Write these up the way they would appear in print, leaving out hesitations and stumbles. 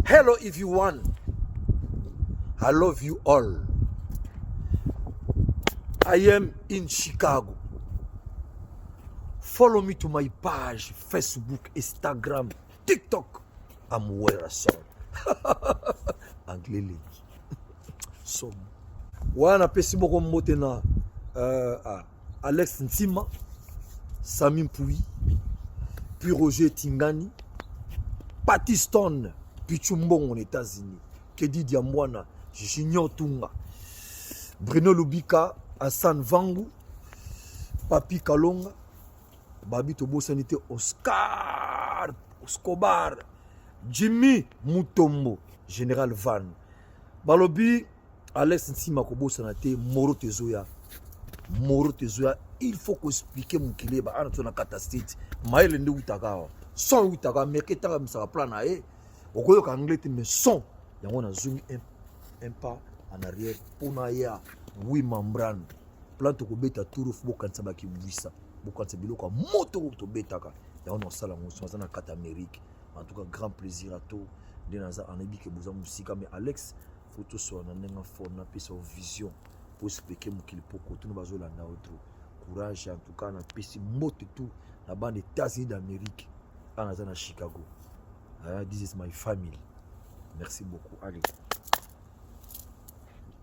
Hello everyone. I love you all. I am in Chicago. Follow me to my page, Facebook, Instagram, TikTok. I'm Werrason. Anglais lengi. Somo. Wana napesi moko mbote na ah, Alex Ntima, Sami Mpui, puis Roger Tingani, Patty Stone, Pichu Mbongo na États-Unis, Kedi Diambwana, Junior Tunga, Bruno Lubika, Hassan Vangu, Papi Kalonga, Babi tobosani te Oscar Escobar, Jimmy Mutombo, Général Van. Balobi Alex Ntima kobosana te moro tezoya. Moro tezoya, il faut ko expliquer mokili ba ana to na kata state. Mayele nde utaka awa. Son utaka meke taka misaka plan na ye. Okoyoka anglais te mais son yango nazongi un pas en arrière pona ya oui membrane. Plan tokobeta tour faut bokanisa bakibwisa. Bokanisa biloko ya moto tobetaka. Yango na osala ngo son aza na kata Amérique. En tout cas grand plaisir à tout. Nde naza anayebi ke boza mosika mais Alex faut tosola na ndenge fort napesa yo vision po expliquer mokili po kotuna bazolanda yo trop courage en tout cas napesi mbote tout na bande États-Unis d'Amérique awa naza na Chicago. This is my family, merci beaucoup. Allez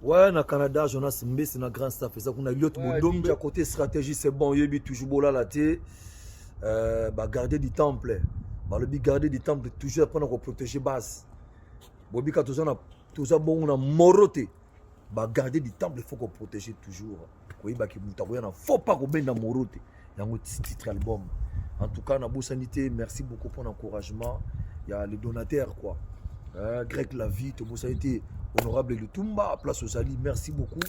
ouais, na Canada Jonas Mbesi na grand staff eza kuna Eliot Bondombe à côté stratégie c'est bon yebi toujours bolala te ba garder du temple balobi garder du temple toujours mpona ko protéger base bobika toza na toza bongo na moro te ba garder du temple il faut ko protéger toujours koyebaki moto akoya na faut pas kobenda moro te yango titre album en tout cas nabosani te merci beaucoup pour l'encouragement ya les donateurs quoi. Grec la vie tobosani te honorable Lutumba place ozali merci beaucoup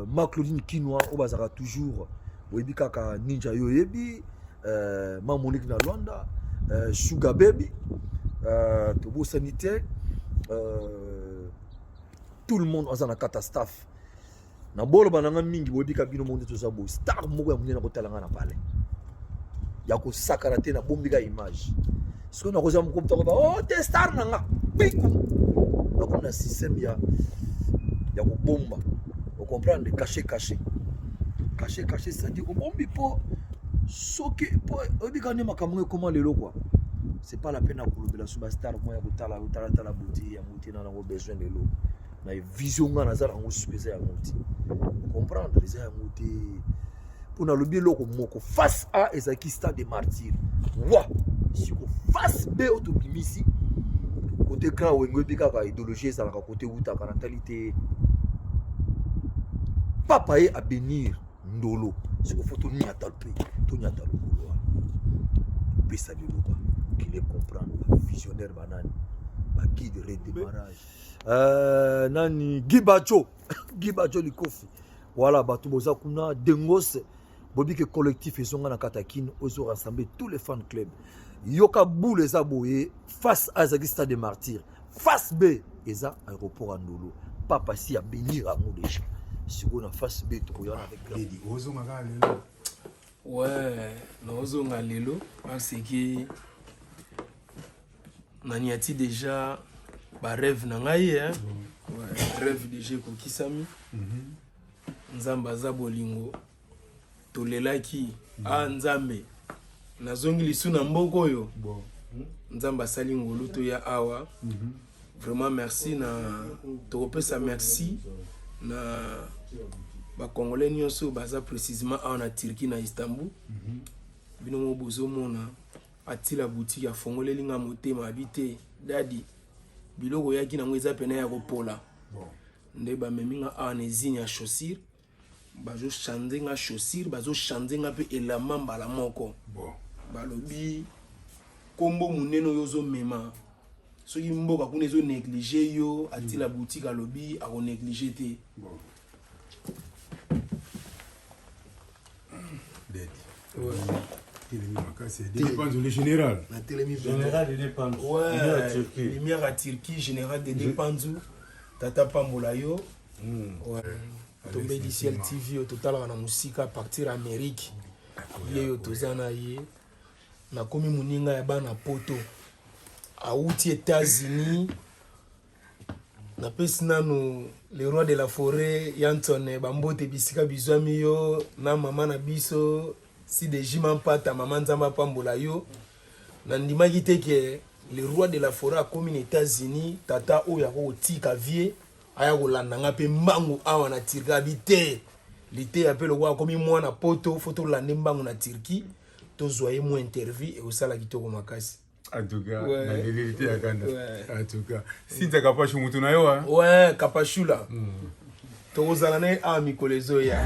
Ma Claudine Kinoa oyo bazalaka toujours boyebi kaka ninja yo oyebi Ma Monique na Luanda Sugar Baby tobosani te tout le monde aza na kata staff na boloba na nga mingi boyebi ka bino monde toza boye star moko ya monene akotala nga na palais ya kosakana te nabombi ka image soki nakozwa mokomi takoba o te star na nga piku nakomi na système ya kobomba ocomprendre caché caché caché caché c'est-à-dire obombi po soki po oyebi ka nde makambo ekoma lelo quoi c'est pas la peine ya kolobela so ba star moko ya kotala otalatala boti yango te na nango besoin lelo na vision nga naza nango suki eza yango te comprendre eza yango te mpo nalobi eloko moko face A ezalaki stade de martyr wa siko face B oyo tobimisi kote grand wenge oyebi kaka idéologie ezalaka kote eutaka natali te papa ye abenir ndolo siko fo toniata mpe toniata lokolo wana pesa liloba qu'il est comprendre visionnaire banani baguide redémarrage nani Gibacho Gibacho Likofi voilà bato boza kuna Dengos bobike collectif ezonga na kata kin ozo rassembler tous les fan club yoka boule eza boye face A ezalaki stade de martyr face B eza aéroport ya Ndolo papa si ya bénir yango déjà sikoyo na face B tokoya na avec Lady ozonga kaka lelo ouais naozonga lelo parce que naniati déjà ba rêve na ngai hein ouais rêve déjà ekokisami nzambe aza bolingo tolelaki a nzambe nazongi lisu na mboka oyo bon nzambe asali ngolu toya awa vraiment merci na tokopesa merci na bacongolais nyonso baza précisément awa na Turquie na Istanbul bino mo bozomona atila boutique afongoleli nga motema abi te dadi biloko oyaki nango eza pene ya kopola bon nde bamemi nga awa na usine ya chaussure bazochange nga chaussure bazochange nga mpe elamba mbala moko bon balobi nkombo monene oyo ozomema soki mboka kuna ezonéglige yo atila boutique alobi akonéglige te bon Dadi telemi makasi Dede Panzo le général natelemi Général Dede Panzu. Ouais, ya Turquie. lumière ya Turquie général Dede Panzu tata pambola yo ouais. Tombeli Ciel TV oyo totalaka na mosika à partir ya Amérique ye oyo toza na ye nakomi moninga ya bana poto. Awuti Etats-Unis. Napesi nanu le roi de la forêt Yanson bambote bisika bizwami yo na mama na biso Sideji Mampata, mama Nzambe apambola yo. Nandimaki te ke le roi de la forêt akomi na Etats-Unis, tata oyo akokotika vie aya kolanda nga mpe mbangu awa na Turquie. Abi te liteya mpe lokola akomi mwana poto, fo tolande mbangu na Turquie, tozwa ye mwa interview, ekosala kitoko makasi. En tout cas, Ouais. na leleli te ya kanda. Ouais. En tout cas, Cynthia Kapashu mutu na yo hein. Ouais, Kapashula. Tokozala na ye awa mikolo ezoya.